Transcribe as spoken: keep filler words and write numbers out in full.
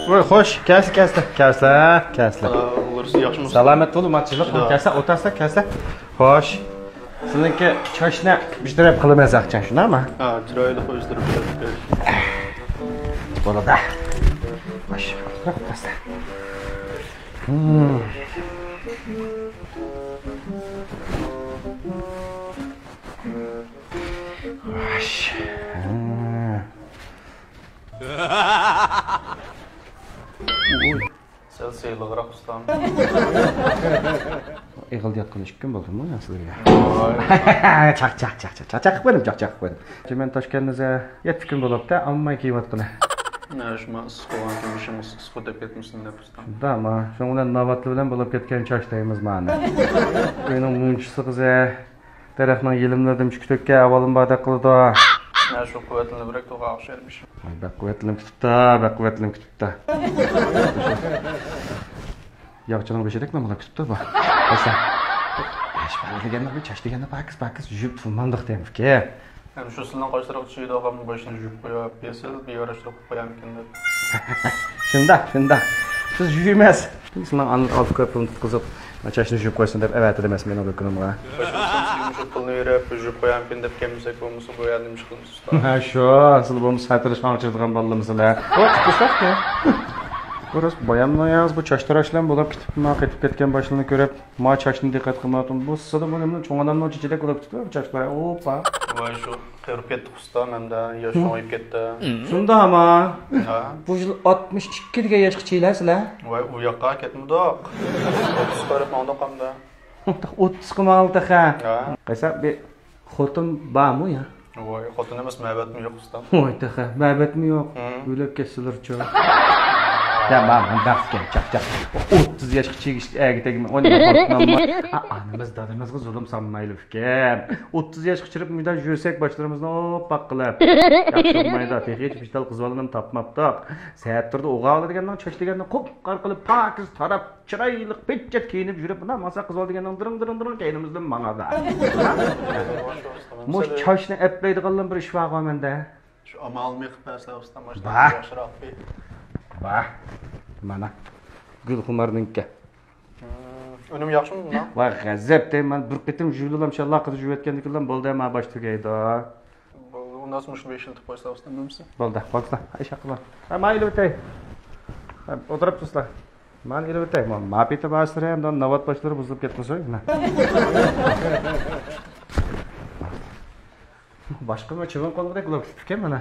ۋوي، خوش، كەلسە، كەلسە، كەلسە، كەلسە. ئۇلارسى ياخشىمۇ؟ سالامەت بولۇڭ، ماتچىلىق. كەلسە، ئولتۇرسا، كەلسە. خوش. سىزنىڭكى چاچنى بىر تەرەپ قىلىمىز، ئاقچان، شۇنداقمۇ؟ ھە، چىرايلىق بىر تەرەپ قىلىمىز. بولىدۇ. خوش. ئولتۇرۇڭ، كەلسە. سەل سىلىغراق ئۇستام. ئېغىلدىياتقىلى ئىككى كۈن بولدىمۇ سىلەرگە؟ چاق، چاق، چاق، چاق، چاق قىلىپ بېرىڭ، چاق، چاق قىلىپ بېرىڭ. مەن توشكەننىزە يەتتە كۈن بولۇپتۇ، ئالماي كىيىۋاتقىلى. نە، شۇما ئىسسىق بولغان كېيىن بېشىڭىز ئىسسىق دەپ كەتمىسۇن دەپ ئۇستام. شۇنداقما؟ شۇنىڭ بىلەن ناۋاتلار بىلەن بولۇپ كەتكەن چاچ دەيمىز مانا. ئۆينىڭ مۇنچىسىغىزە. دەرەخنىڭ يېلىملىرىدىن چۈكۈتۈككە ئەھۋالىم بار دەپ قىلىدۇ. مەن شۇ قۇۋۋەتلىنىپ بېرەك تۇغا ئوخشايمىش. ۋاي، بەك قۇۋۋەتلىنىپ كېتىپتۇ، بەك قۇۋۋەتلىنىپ كېتىپتۇ. ياغچىنىڭ بېشىدەك نامىلاپ كېتىپتۇ بۇ. قارىسا. چاچ دېگەننى، چاچ دېگەننى پاكىز، پاكىز يۇيۇپ تۇرمامدۇق دېمىكى. ھەم شۇ سىلىنىڭ قاشلىرىغا چۈشىدىغان بېشىنى يۇيۇپ قويۇپ، بېسىل بىر ياراشلىق قىلىپ قويامىكىن دەپ. شۇنداق، شۇنداق. سىز يۇيمەس. سىلەرنىڭ ئاندىن ئالتە كوي پۇلنى تۇتقۇزۇپ، چاچنى يۇيۇپ قويسۇن دەپ ئەۋەتىدۇ ئەمەسمۇ مېنىڭ دۇكىنىمغا. شۇ پۇلنى بېرىپ، يۇيۇپ قويامىكىن دەپ كەلمىسەك بولمىسا، بۇ يەردە نېمە ئىش قىلىمىز ئۇستا؟ ھە، شۇ. سىلەر بولمىسا ساتىرىشقا ئاڭچىدىغان بالىلىمۇ سىلەر. ئۇ، چىقىشتاق. بۇ راست بايامنىڭ ياز بۇ چاچ تاراش بىلەن بولاپ كېتىپتۇ، قېتىپ كەتكەن باشلىرىنى كۆرۈپ. ما چاچنى دىققەت قىلمايتتىم. بۇ سىلى بۇ نېمىنىڭ چوڭ ئادەمنىڭ چېچىدەك بولۇپ كېتىپتۇ بۇ چاچلار. ئوپا. ۋاي، شۇ قېرىپ كەتتى ئۇستام ئەمدى، ياش چوڭىيىپ كەتتى. شۇنداقما؟ ھە. بۇ يىل ئاتمىش ئىككىدىكى ياشقا چىلە سىلە. ۋاي، ئۇ ياققا كەتمىدۇق. ئوتتۇزغا قاراپ ماڭدۇق ئەمدى. ئوتتۇزغا ماڭدى تېخى. ھە. قايسا بىر خوتۇن بارمۇ يا؟ ۋاي، خوتۇن ئەمەس، مەبەتمۇ يوق ئۇستام. ۋاي تېخى، مەبەتمۇ يوق. ھىم. ئۆلۈپ كەتسىلىرچۇ. يا ماڭ بەختكەن چاقچاق. ئوتتۇز ياشقا چىگىش ئەگىتەگمە ئوينىما خوتۇنۇممۇ. ئانىمىز دادىمىزغا زۇلۇم سالمايلى ئۇكام. ئوتتۇز ياشقا چىرىپ مۇنداق يۈرسەك باشلىرىمىزنى ئوپپاق قىلىپ. ياخشى بولمايدۇ، تېخىچە بىشتال قىز بالىنىمۇ تاپماپتۇق. سەتتىردا ئوغا ئالىدىگەننىڭ چاچ دېگەننى قۇپقارا قىلىپ پاكىز تاراپ. چىرايلىق پىچچىق كىيىنىپ يۈرۈپ، مۇنداق ماڭسا قىز بالا دېگەننىڭ دىرىڭ، دىرىڭ، دىرىڭ كەينىمىزدىن ماڭادا. مۇشۇ چاچنى ئەپلەيدىغانلا بىر ئىش بارغۇ مەندە. شۇ ئامالنى قىلىپ بەرسە ئۇستا، ماشىنا ياخشىراق بىر. بار. مانا. گۈلخۇمارنىڭكى. ئۈنۈم ياخشىمۇ بۇنىڭ؟ ۋاي غەزەپ دەيمەن، بىر قېتىم يۇيۇلۇم شاللا قىز يۇيۇۋەتكەندىن كېيىن بولدى، مانا باش تۈگەيدۇ. بولدى، ئۇنداق مۇشۇ بېشىنى تۇتۇپ قويسا ئۇستا، نېمىسى؟ بولدى، بولسا، ئىش ھەققى بار. ھە، مايىل ئۆتەي. ھە، ئولتۇرۇپ تۇرسىلا. مايىل ئۆتەي. ما، ما پېتى بارسىلەر ھەم ناۋات باشلىرى بۇزۇلۇپ كەتمىسۇن. باشقىمۇ چىۋىن قونغۇدەك بولۇپ كېتىپتىكەن مانا.